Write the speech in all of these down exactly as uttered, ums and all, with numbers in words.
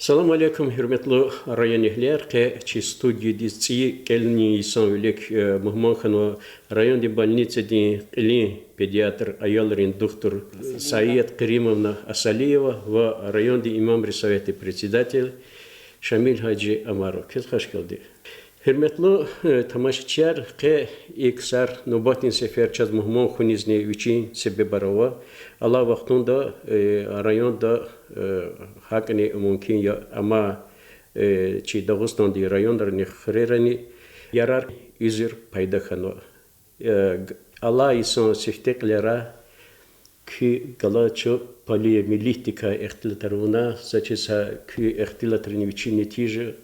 Салам алейкум, гьуьрметлу районэгьлияр. Къе чи студиядиз цӀийи кӀелунин йисан вилик, э, мугьман хьанва райондин больницадин кьилин педиатр, аялрин духтур Саият Керимовна Асалиева ва райондин имамрин советдин председатель Шамил-гьажи Амаров. Квез хвашгелди. Гьуьрметлу, э, тамашачияр, къе и ксар нубатдин сефер чаз мугьман хьунизни вичин себебар ава. Алай вахтунда, э, районда, э, гьакӀни мумкин я, амма, э, чи Дагъустандин районрани хуьрерани ярар уьзуьр пайда хьанва. Э, г-, алай йисан сифте кьилера куь галачи полиомиелитдикай ихтилатар авуна, са чиз гьа куь ихтилатрини вичин нетижа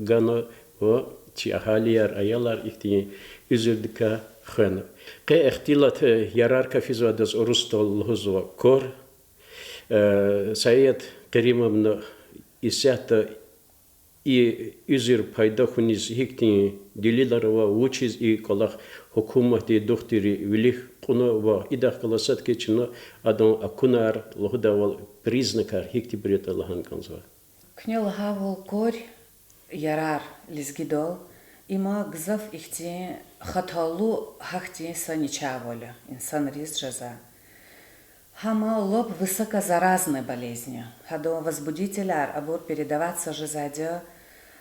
гана ва чи агьалияр, аялар ихьтин уьзуьрдикай хвена. Къе ихтилат, э, ярарка физвайдаз урусдал лугьузва кор. Э, Саият Керимовна, исятда и уьзуьр пайда хьуниз гьихьтин делилар ава, вучиз и кӀвалах гьукуматди духтурри вилик кьуна ва идахъ галаз садки чна адан акунар, лугьудайвал, признакар гьихьтинбур ятӀа лагьана кӀанзава. Куьне лагьайвал, кор, ярар лезгидал, има гзаф ихьтин хаталу гьахьтин са начагъвал я инсанриз жезвай. Гьам лап высокозаразные болезни. Гьадан возбудителар, абур передаваться жезвайди я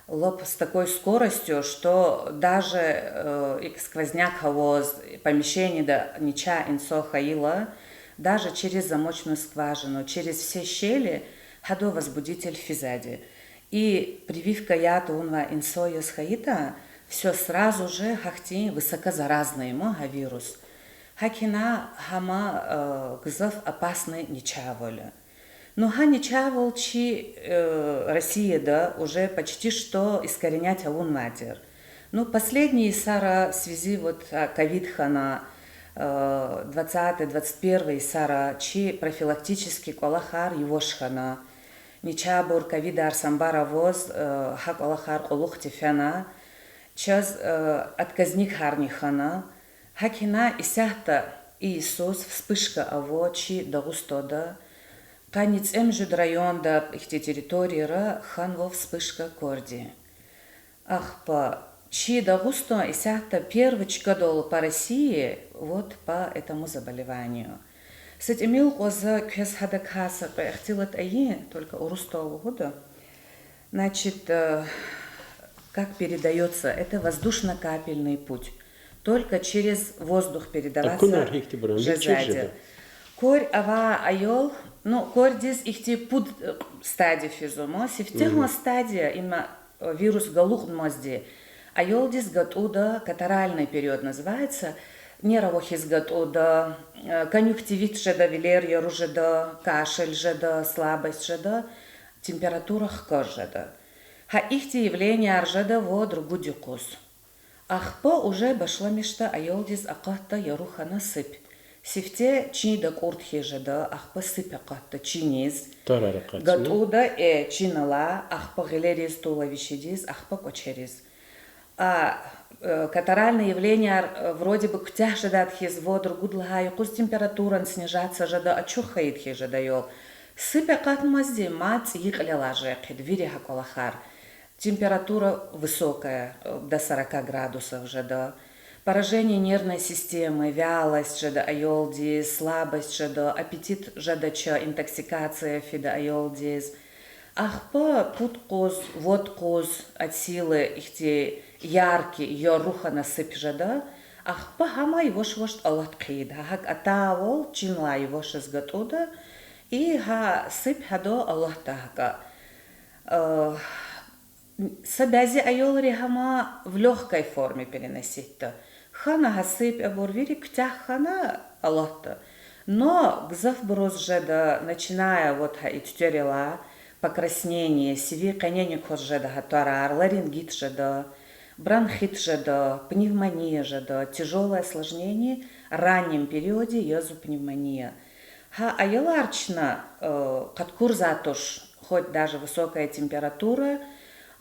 лап с такой скоростью, что даже, э, икӀ сквозняк аваз, помещениеда начагъ инсан хьайила, даже через замочную скважину, через все щели гьадан возбудитель физвайди. И прививка яд авунвай инсан яз хьайитӀа, всё, сразу же гьахьтин высокозаразный я гьа вирус. ГьакӀ хьана гьам, э, гзаф опасный начагъвал я. Ну, гьа начагъвал чи, э, Россияда уже почти что искоренять авунвайди тир. Ну, последний йисара в связи вот, а, ковид хьана, э, двадцатый, двадцать первый йисара чи профилактический кӀвалахар юваш хьана. Начагъбур, ковидар самбар аваз, э, гьа кӀвалахар кьулухъди фена. Чаз, э, отказникарни хьана. ГьакӀ хьана исятда и йисуз вспышка ава чи Дагъустанда. Къанни цӀемуьжуьд районда, ихьтин территорияра хьанва вспышка корди. Ахпа чи Дагъустан исятда первый чкадал по России вот по этому заболеванию. Са тӀимил юкъуз квез гьадакай са кьве ихтилат ая, только урусдал лугьуда. Значит, э, как передаётся? Это воздушно-капельный путь. Только через воздух передаваться жезвайди я. Кор авай аял, ну, кордиз ихьтин пуд, э, стадия физва ма. Сифтегьан стадия, им, э, вирус галукьнамазди, аялдиз гатӀуда, катаральный период называется, нерва хьиз гатӀуда, э, конъюнктивит жеда, вилер яру жеда, кашель жеда, слабость жеда, температура хкаж жеда. Гьа ихьтин явленияр жеда вад-ругуд юкъуз. Ахпа уже башламишда аялдиз акъатда яру хьана сыпь. Сифте чин дакӀурд хьиз жеда, ахпа сыпь акъатда чиниз. ГатӀуда, э, чин алай, ахпа гъилериз, туловищедиз, ахпа кӀвачериз. А, э, катаральный явленияр, э, вроде бы куьтягь жедайд хьиз вад-ругуд лагьай юкъуз температурани снижаться жеда, ачух хьайид хьиз жеда аял. Сыпь акъатнамазди мад цӀийи кьилелай жен хъийида вири гьа кӀвалахар. Температура высокая, э, до сорока градусов жеда. Поражение нервной системы, вялость жеда аялдиз, слабость жеда, аппетит жедач, интоксикация фида аялдиз. Ахпа пуд къуз, вад къуз от силы ихьтин яркий, яру хьана сыпь жеда. Ахпа гьам яваш-яваш алат хъийида. Гьа гьакӀ атайвал чинлай яваш яз гатӀуда, и гьа сыпь гьада алатда гьакӀа. Э, са бязи аялри гьам в лёгкой форме переноситьда. Хьана гьа сыпь, абур вири куьтягь хьана алатда. Но гзафбуруз жеда, начиная вот гьа и тӀуьтӀуьрелай, покраснение, сивин къенени кваз жеда гьа тӀварар, ларингит жеда, бронхит жеда, пневмония жеда, тяжёлое осложнение, в раннем периоде язва пневмония. Гьа аялар чна, э, къаткурзавай туш, хоть даже высокая температура,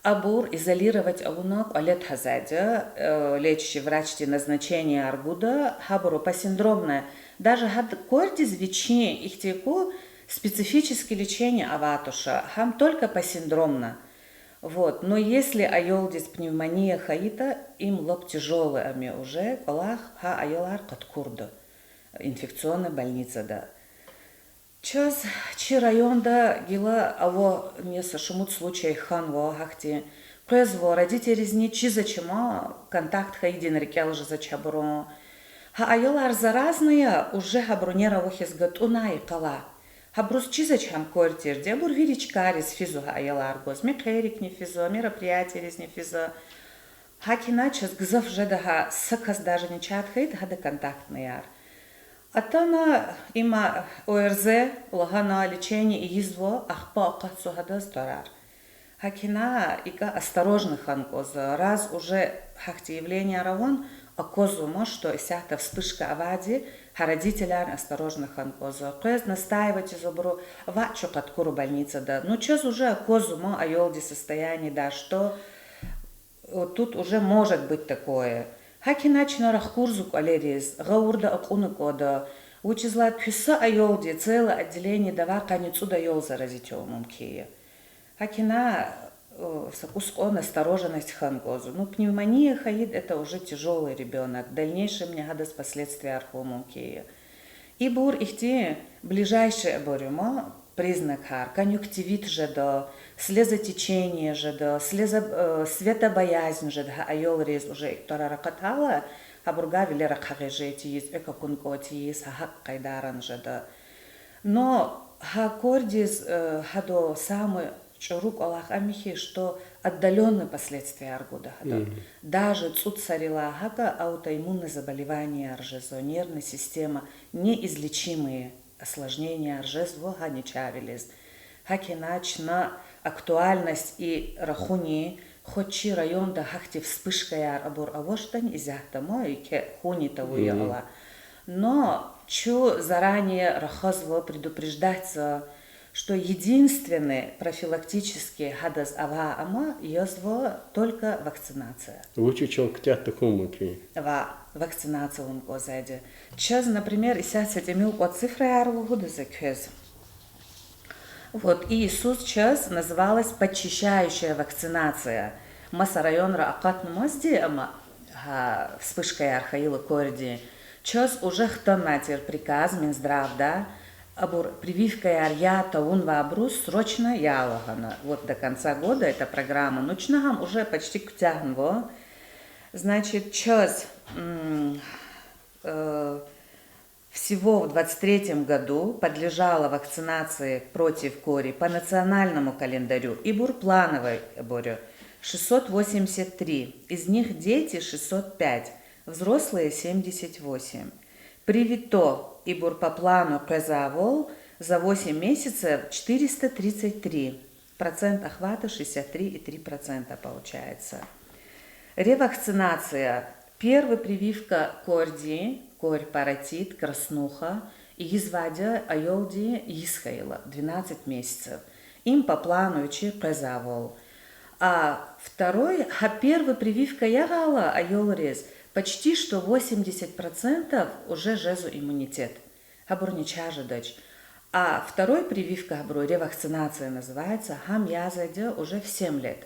абур изолировать авуна кӀвале тахьайди я, э, лечащий врачди назначениеяр гуда, гьабуру посиндромно, даже гьада кордиз вичин ихьтин ку Специфическое лечение авай туш, гьам только посиндромно. Вот. Но если аялдиз пневмония хьайитӀа, им лап тяжёлый ам я уже кӀвалах, гьа аялар къаткурда инфекционный больницада. Чаз чи районда гила ава, са шумуд случай хьанва гьахьтин. Къвезва, родительризни чизвач ам, контакт хьайидин рикӀел жезвач гьабурун. Гьа аялар заразный я, уже гьабуру нер авахьиз гатӀунай йикъалай. Гьабуруз чизвач гьам квартирди, абур вири чкайриз физва гьа аялар гваз, мехъерикни физва, мероприятийризни физва. ГьакӀ хьана чаз гзаф жеда гьа, са кас даже начагъ хьайитӀа, гьада контактныйяр. Атана им ОРЗ лагьана, лечение ийизва, ахпа акъатзава гьадаз тӀварар. ГьакӀ хьана икӀа осторожно хьана кӀанзава, раз уже гьахьтин явленияр авун, аквазва ман, что исятда вспышка авайди, гьа родителярни осторожно хьана кӀанзава. Къвез настаивать ийизва абуру, ваъ, чун къаткурун больницада. Ну, чаз уже аквазва ман аялдин состояние, да, что вот тут уже может быть такое. ГьакӀ хьана чна рахкурзава кӀвалериз, гъавурда акьуна кӀанда, вучиз лагьайтӀа куь са аялди целое отделениеда авай къанни цӀуд аял заразить авун мумкин я. ГьакӀ хьана, са кӀус кьван настороженность хьана кӀанзава. Ну, пневмония хьайитӀа, это уже тяжёлый ребёнок, в дальнейшемни гьадаз последствияр хьун мумкин я. Ибур ихьтин ближайший абур я ман признакар: конъюнктивит жеда, слезотечение жеда, слезо-, светобоязнь жеда гьа аялриз, уже тӀварар акъатайла, гьабурувай вилер ахъа гъиз жеда тийиз, экв акун кӀанда тийиз, гьа гьакӀ къайдайран жеда. Но гьа квардиз, гьада самый чӀуру кӀвалах ам я хьи, что отдалённый последствияр гуда гьада. Даже цӀуд йисарилай гьакӀа аутоиммунный заболеванияр жезва, нервная система, неизлечимые осложненияр жезва гьа начагъвилиз. ГьакӀ хьана чна актуальность и рахуни, хоть чи районда гьахьтин вспышкаяр абур авачтӀани, исятда ма еке хьуни тавуна алай. Но чун заранее рахазва, предупреждать ийизва, что единственный профилактический гьадаз авай ам язва только вакцинация. Вучиз чун куьтягь тахьун мумкин я вакцинация авун кӀанзавайди. Чаз, например, исятда са тӀимил кьван цифраяр лугьуда за квез. Вот и йисуз чаз называлась подчищающая вакцинация. Маса районра акъатнамазди ам, гьа вспышкаяр хьайила кварди, чаз уже хтанвай тир приказ Минздравда, абур прививкаяр я тавунвайбуруз срочно я лагьана. Вот до конца года эта программа, ну чна гьам уже почти куьтягьнава. Значит, чаз, м, э, всего в двадцать третьем году подлежало вакцинации против кори по национальному календарю, ибур плановый абур я, шестьсот восемьдесят три, из них дети шестьсот пять, взрослые семьдесят восемь. Привито, ибур по плану къвезвайвал, за восемь месяцев четыреста тридцать три, процент охвата шестьдесят три и три процента получается. Ревакцинация. Первая прививка кварди, кори паротит, краснуха, ийизвайди я аялди йис хьайила, двенадцать месяцев. Им по плану вичи къвезвайвал. А второй, гьа первая прививка ягъайла аялриз, почти что восемьдесят процентов уже жезва иммунитет. Гьабур начагъ жедач. А второй прививка, гьабуру ревакцинация называется, гьам язавайди я уже в семь лет.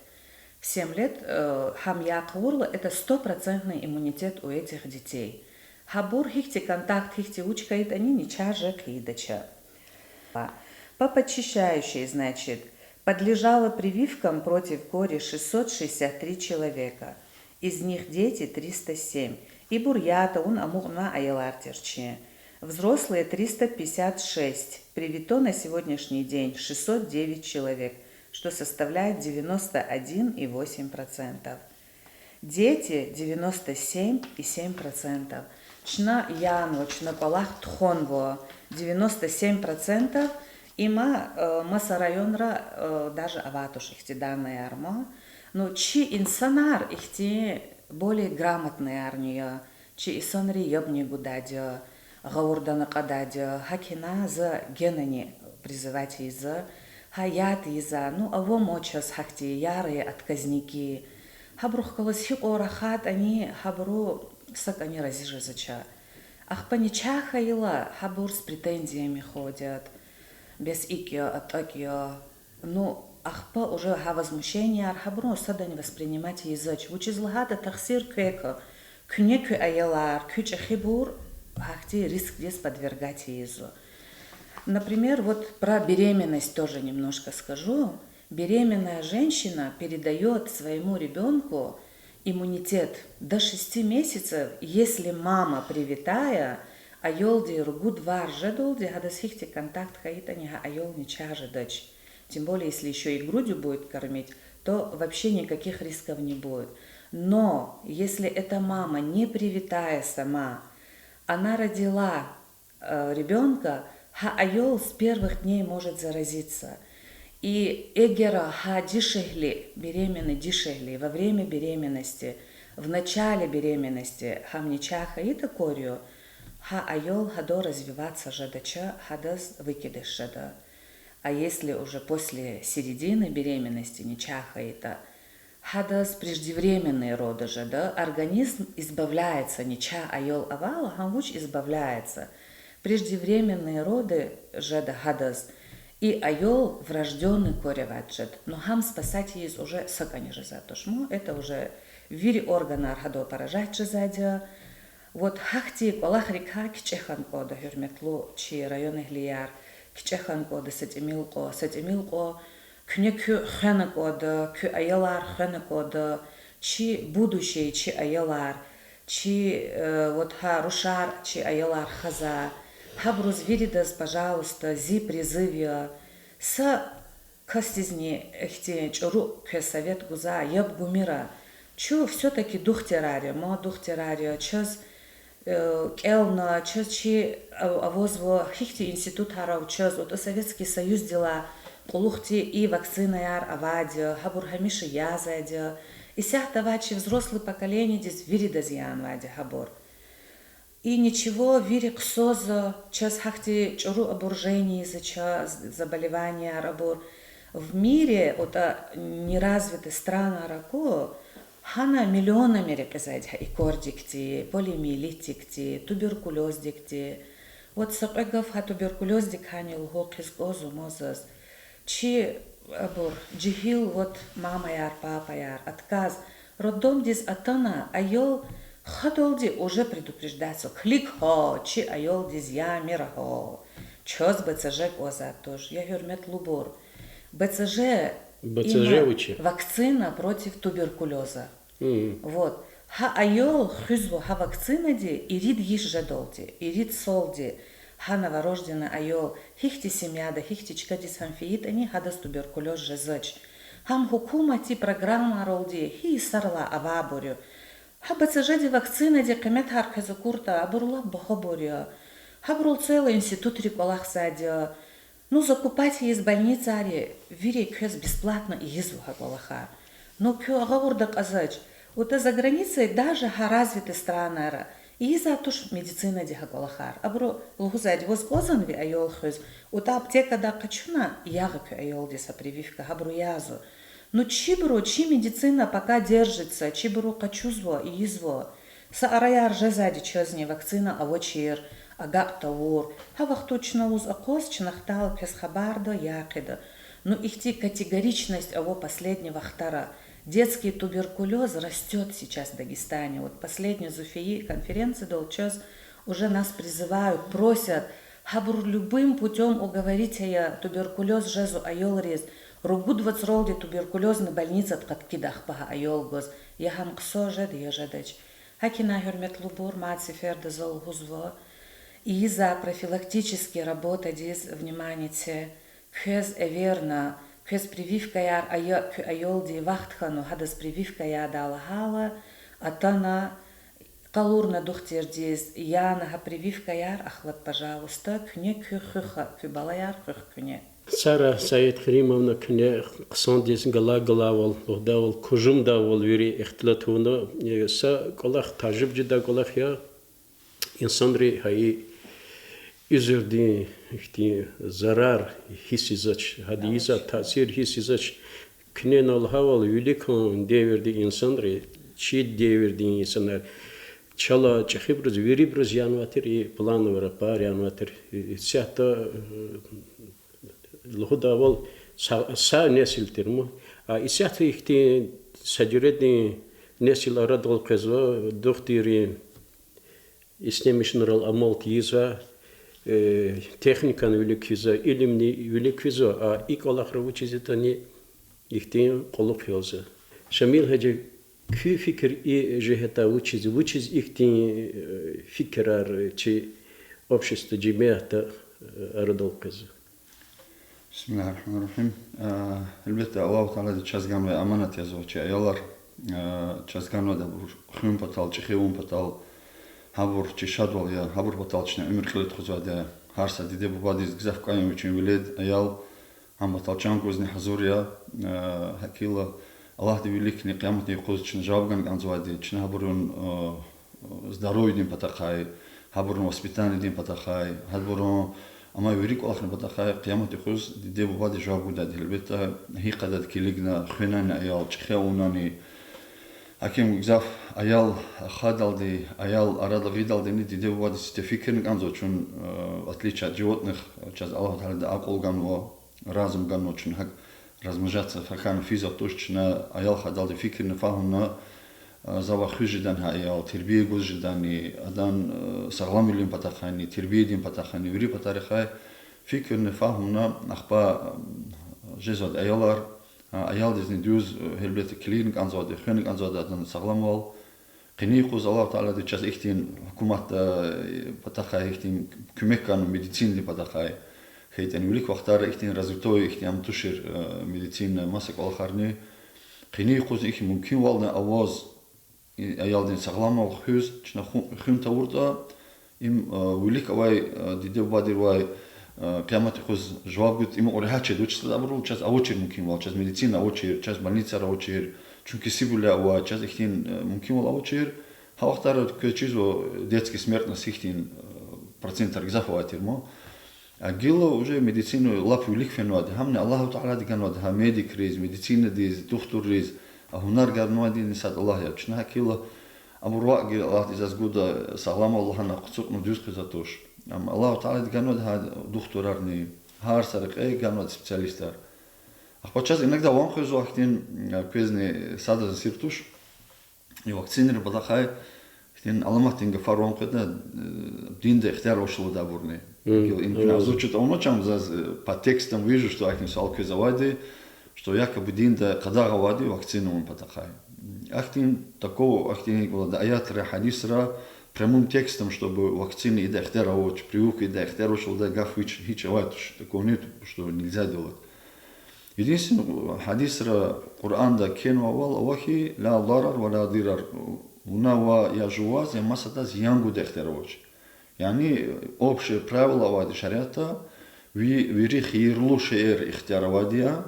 В семь лет, э, гьам яхъ авурла, это стопроцентный иммунитет у этих детей. Гьабур гьихьтин контакт, гьихьтин вуч хьайитӀани начагъ жез хъийидач. По подчищающей, значит, подлежало прививкам против кори шестьсот шестьдесят три человека, из них дети триста семь. Ибур я тавун амукьнавай аялар тир чи. Взрослые триста пятьдесят шесть, привито на сегодняшний день шестьсот девять человек, что составляет девяносто один и восемь процентов. Дети девяносто семь и семь процентов. Чна янва, чна кӀвалах тухванва, девяносто семь процентов им, э, маса районра, э, даже авай туш ихьтин данныяр ма. Ну, чи инсанар ихьтин более грамотныярни я, чи инсанри ябни гудайди я, гъавурда акьадайди я, гьакӀ хьана за генани призывать ийизва, гьа яд ийиз, ну, ава ма чаз гьахьтин ярые отказники. Гьабурухъ галаз гьикьван рахайтӀани, гьабуру сакӀани рази жезвач. Ахпа начагъ хьайила, гьабур с претензиями ходят. Бес икӀ я, атӀа икӀ я. Ну, ахпа уже гьа возмущенияр гьабурун садани воспринимать ийизвач. Вучиз лагьайтӀа тахсир квекай, куьне куь аялар, куь чӀехибур гьахьтин рискдиз подвергать ийизва. Например, вот про беременность тоже немножко скажу. Беременная женщина передаёт своему ребёнку иммунитет до шести месяцев, если мама привитая, аялди ругуд вар жедалди, гьадаз гьихьтин контакт хьайитӀани, гьа аял начагъ жедач. Тем более, если ещё и грудью будет кормить, то вообще никаких рисков не будет. Но если эта мама не привитая сама, она родила э, ребёнка, гьа аял с первых дней может заразиться. И эгер гьа дишегьли, беременный дишегьли, во время беременности, в начале беременности гьам начагъ хьайитӀа корью, гьа аял гьадал развиваться жедач, гьадаз выкидыш жеда. А если уже после середины беременности начагъ хьайитӀа, гьадаз преждевременные роды жеда, организм избавляется, начагъ аял авайла, гьам вуч избавляется. Преждевременные роды жеда гьадаз, и аял врождённый корь авайди жеда. Ну, гьам спасать ийиз уже са кӀани жезвайди туш. Ну, это уже вири органар гьадал поражать жезвайди я. Вот гьахьтин кӀвалахрикай кичӀе хьана кӀанда, гьуьрметлу чи районэгьлияр, кичӀе хьана кӀанда са тӀимил кьван, са тӀимил кьван, куьне куьн хвена кӀанда, куь аялар хвена кӀанда, чи будущее, чи аялар, чи, э, вот гьа рушар чи аялар хквезвай. Гьабуруз виридаз, пожалуйста, зи призыв я. Са касдизни ихьтин чӀуру квез совет гузва, яб гумир. Чун всё-таки духтурар я, ма духтурар я, чаз, э, кӀелна, чаз чи, а, авазва, гьихьтин институтар ава чаз, атӀа Советский Союздилай кьулухъди и вакцинаяр авайди я, гьабур гьамиша язавайди я. Исятда авай чи взрослый поколениедиз виридаз янавайди я гьабур. И ничего, вири хъсанзава, чаз гьахьтин чӀуру абур жени ийизвач, заболеванияяр абур. В мире, атӀа неразвитый странар акур, гьана миллионами рекьизвайди я гьа икордикди, полиомиелитдикди, туберкулёздикди. Вот са кьве гаф гьа туберкулёздикайни лугьун хъиз кӀанзава заз. Чи абур жегьил, вот, мамаяр, папаяр, отказ. Роддомдиз атана аял хадалди уже предупреждаться: килиг гьа, чи аялдиз ямир гьа. Чаз БЦЖ кӀанзавайди туш, я гьуьрметлубур. БЦЖ, БЦЖ именно вуч я? Вакцина против туберкулёза. Вот. Гьа аял хуьзва гьа вакцинади ирид йис жедалди, ирид йисалди, гьа новорожденный аял, гьихьтин семьяда, гьихьтин чкадиз гьам фейитӀани, гьадаз туберкулёз жезвач. Гьам гьукуматдин программайралди гьи йисаралай авайбур я. Гьа БЦЖ-дин вакцинади къиметар квез акуртӀа, абур лап багьабур я. Гьабурал целый институтрик кӀвалахзавайди я. Ну, закупать ийиз больницайри, вири квез бесплатно ийизва гьа кӀвалахар. Ну, куьн агъавурда кьазвач. АтӀа за границей даже гьа развитый странайра ийизвайди туш медицинади гьа кӀвалахар. Абуру лугьузвайди: ваз кӀанзава ви аял хуьз, атӀа аптекадай къачуна, ягъа куь аялдиз гьа прививка, гьабуру язва. Ну, чибуру, чи медицина пока держится, чибуру къачузва, ийизва. Са араяр жезвайди чазни вакцина авачир, агакь тавур. Гьа вахтунда чна лугьуз акъваз, чна хтайла квез хабарда, яхъ ийида. Ну, ихьтин категоричность ава последний вахтара. Детский туберкулёз растёт сейчас в Дагестане. Вот последний зун фейи конференциядал чаз уже нас призывают, просят, гьабур любым путём уговорить ая, туберкулёз жезва аялриз, ругуд вацралди туберкулёзный больницада къаткида ахпа гьа аял гваз. Я гьам хъсан жеда, я жедач. ГьакӀ ина, гьуьрметлубур, мад сеферда за лугьузва: ийизвай профилактический работадиз внимание це, квез эверна, квез прививкаяр ая, куь аялдин вахт хьанва гьадаз прививка ядай лагьайла, атана, къалурна духтурдиз, яна гьа прививкаяр, ахлад, пожалуйста, куьне куь хуьх, куь балаяр хуьх куьне. Сара Саид Керимовна, куьне хъсандиз галай-галайвал, лугьудайвал, кужумдайвал вири ихтилат авуна, э, са кӀвалах, тажиб жедай кӀвалах я, инсанри гьа и уьзуьрдин ихьтин зарар гьисс ийизвач, гьадан ийизвай таъсир гьисс ийизвач. Куьне лагьайвал, виликан девирдин инсанри, чи девирдин инсанар, чалай чӀехибуруз, вирибуруз янавай тир и плановый рапар, янавай тир, э, исятда, э, Лугьудайвал, са, са несил тир ман. А исятда ихьтин са жуьредин несил арадал къвезва, духтуррин иснемишунрал амал тийизва, э, техникани вилик физва, илимни вилик физва, а и кӀвалахра вучиз ятӀани ихьтин кьулухъ ялзава. Шамил гьажи, куь фикир и жигьетдай вучиз, вучиз ихьтин, э, фикирар чи общество, жемятда, э, арадал къвезва? Бисмиллагьир-рагьманир-рагьим. Э, гьелбетда, Аллагьу Таалади чаз ганвай аманат язва чи аялар. Э, чаз ганвайди абур хуьн патал, чӀехи авун патал, гьабур чи шадвал я, гьабур патал чна уьмуьр кьиле тухузвайди я. Гьар са диде-бубадиз гзаф кӀан я вичин велед, аял, гьам патал чан гузни гьазур я. Э, гьакӀ хьайила, Аллагьди виликни къияматдин юкъуз чна жаваб гана кӀанзавайди, чна гьабурун, э, здоровьедин патахъай, гьабурун воспитаниедин патахъай, гьабурун, амай вири кӀвалахрин патахъай къиямат юкъуз диде-бубади жаваб гудайди, гьелбетда, гьи къайдада килигна, хвенани аял, чӀехи авунани. ГьакӀ хьайила гзаф аял хадалди, аял арада гъидалдини диде-бубади сифте фикирни кӀанзава чун, э, в отличие от животных, чаз Аллагьу Таалади акьул ганва, разум ганва, чун гьакӀ размножаться хьана физватӀа туш, чна аял хадалди фикирна, фагьумна, э, завай хуьз жедани гьа аял, тербия гуз жедани, адан, э, сагъламвилин патахъайни, тербиядин патахъайни, вири патарихъай фикирна, фагьумна, ахпа, э, жезвайди аялар, а, аялдизни дуьз, э, гьелбетда, килигна кӀанзавайди, хвена кӀанзавайди адан сагъламвал. Къенин юкъуз Аллагьу Таалади чаз ихьтин гьукуматдин, э, патахъай ихьтин куьмек ганва медицинадин патахъай. ХьайитӀани вилик вахтара ихьтин развитой ихьтин ам тушир, э, медицина, маса кӀвалахарни. Къенин юкъуз ихьтин мумкинвални аваз, и аялдин сагъламвал хуьз, чна ху-, хуьн тавуртӀа, им, э, вилик авай, э, диде-бубадирвай, э, къиямат юкъуз жаваб гуз, им кьуригьа чедуч са абурал, чаз авачир мумкинвал, чаз медицина авачир, чаз больницаяр авачир, чун кесибвиляй авай, чаз ихьтин, э, мумкинвал авачир. Гьа вахтара квез чизва детский смертность ихьтин, э, процентар гзаф авай тир ман. А гила уже медицина лап вилик фенвайди, гьамни Аллагьу Таалади ганвайди, гьа медикриз, медицинадиз, духтурриз, а гьунар ганвайди сад Аллагь я. Чна гьакӀ хьайила, абур ваъ, гила Аллагьди заз гуда, сагъламвал лагьана, хъуцукьна дуьз къвезватӀа туш. Амма Аллагьу Таалади ганвайди гьа духтурарни, гьар са рекье ганвайди специалистар. Ахпа чаз иногда ван къвезва ихьтин, э, квезни сада заз сир туш. И вакцинайрин патахъай ихьтин аламатдин гафар ван къведа, э, динда ихтияр авач лугьуда абурни. Гила им куьне озвучить авунач, ам заз, э, по текстам вижу, что ахьтин суал квез авайди, что якобы динда къадагъа авайди вакцина авун патахъай. Ахьтин такого, ахьтин икӀ лугьуда, аятра, гьадисра прямым текстом, чтобы вакцина ийидай ихтияр авач, прививка ийидай ихтияр авач лугьудай гаф гьич, гьич авай туш. Такого нету, что нельзя делать. Единственное, гьадисра, Къуръанда кхьенвайвал ава хьи, لا ضرر ولا ضرار. Вуна ва я жуваз, я масадаз зиян гудай ихтияр авач. Яни общее правило авайди шариатда, ви-, вири хийирлу шейэр ихтияр авайди я,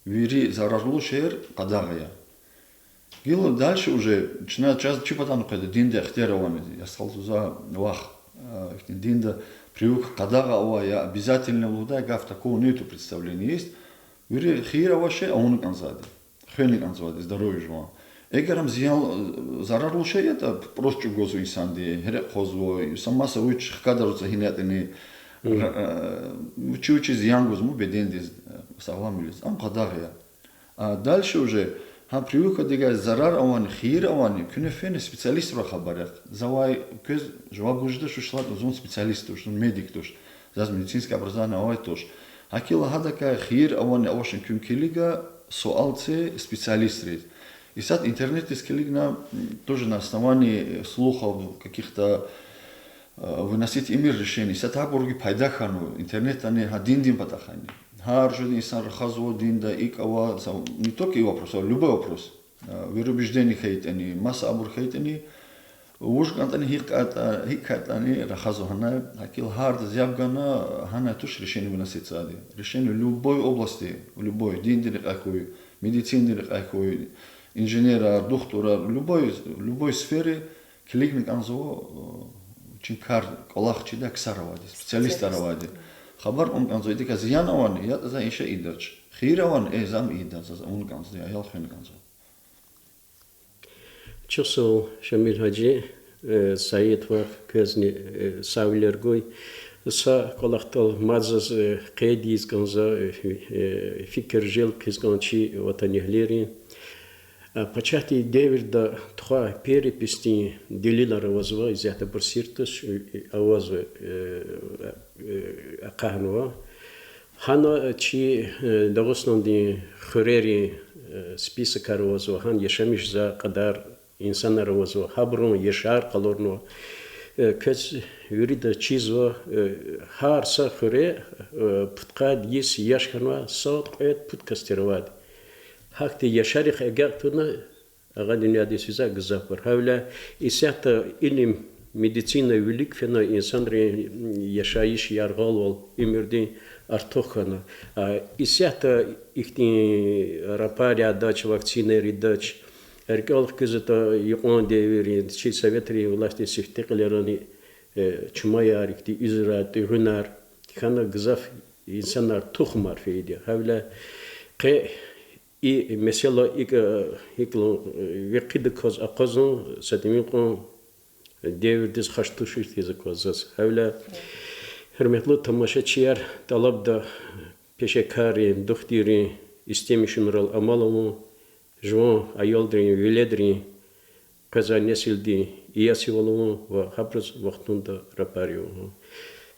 вири зарарлу шейэр къадагъа я. Гила дальше уже чна чаз чи патани къведа динда ихтияр авани, я сал зуза вах, а, ихьтин динда прививка къадагъа авай, я обязательно лугьудай гаф такого нету представления есть. Вири хийир авай шей авуна кӀанзавайди, хвена кӀанзавайди, здоровье жуван. Эгер ам зиян, зарарлу шей ятӀа, просто чӀугвазва инсанди, гьерекь хъвазва, са маса вуч хкадарзава гьина ятӀани, ра-, а, вичи-вичи зиян гузва бедендиз, сагъламвилиз, ам къадагъа я. А дальше уже, гьа прививкадикай зарар авани, хийир авани, куьне фена специалистра хабар яхъ. Завай квез жаваб гуз жедач, вуч лагьайтӀа зун специалист туш, зун медик туш, заз медицинское образование авай туш. ГьакӀ хьайила гьадакай хийир авани-авачни куьн килига, суал це специалистриз. Исятда интернетдиз килигна, тоже на основании слухов, каких-то, э, выносить ийимир решение. Исятда гьабуруги пайда хьанва интернетдани, гьа диндин патахъайни. Гьар жуьредин инсан рахазва динда, икӀ ава, не только и вопрос, а любой вопрос. Э, вероубеждение хьайитӀани, маса абур хьайитӀани, вуж кӀантӀани, гьикӀ кӀантӀа-, гьикӀ кӀантӀани рахазва гьанай, гьакӀ хьайила гьардаз яб гана, гьанай туш решение выносить ийидай. Решение любой области, любой, диндин рекьяй хьуй, медицинадин рекьяй хьуй, инженерар, духтурар, любой, любой сфере килигна кӀанзава, э, вичин кар кӀвалах чидай ксар авайди, специалистар авайди. Хабар кьуна кӀанзава, идакай зиян авани, ятӀа за и шей ийидач. Хийир авани, э, за ам ийида, заз авуна кӀанзава, аял хвена кӀанзава. Чухсагъул, Шамил гьажи, э, Саид вах, квезни, э, сагъвилер гуй. Са кӀвалахдал мад заз, э, къейд ийиз кӀанзава, э, фикир желб хъийиз кӀан чи ватанэгьлийрин. Э, пачагьдин девирда тухвай переписдин делилар авазва, исятда абур сир туш, э, авазва, э, э, акъахьнава. Гьана чи, э, Дагъустандин хуьрерин, э, списокар авазва, гьана яшамиш жезвай кьадар инсанар авазва, гьабурун яшар къалурнава. Э, квез виридаз чизва, э, гьар са хуьре, э, пудкъад йис яш хьанвай, сад, кьвед, пуд кас тир авайди. Гьахьтин яшарихъ агакь тавуна, агъа дуьньядиз физвай гзафбур. Гьавиляй исятда илим, медицина вилик фена, инсанрин яшайиш яргъалвал, уьмуьрдин артух хьана. А исятда ихьтин рапарияр дач, вакцинаяр дач, рикӀел хквезва, юкьван девирин, чи советрин властдин сифте кьилерани, э, чумаяр ихьтин уьзуьрар, тӀуьгъуьнар хьана, гзаф инсанар тухумар фейиди я. Гьавиляй къе и месэла икӀ, э, икӀ лагьана, э, векъида кваз акъвазун са тӀимил кьван девирдиз хаш тушир хьиз аквазва заз. Гьавиляй, гьуьрметлу тамашачияр, тӀалабда пешекаррин, духтуррин, истемишунрал амал авун, жуван аялрин, веледрин, къвезвай несилдин иесивал авун ва гьабуруз вахтунда рапарив гун.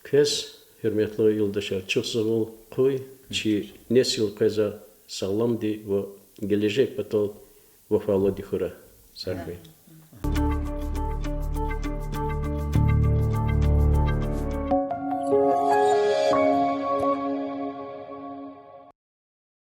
Квез, гьуьрметлу юлдашар, чухсагъул хьуй, чи несил къвезвай сагъламди ва гележег патал вафалуди хьурай. Сагърай.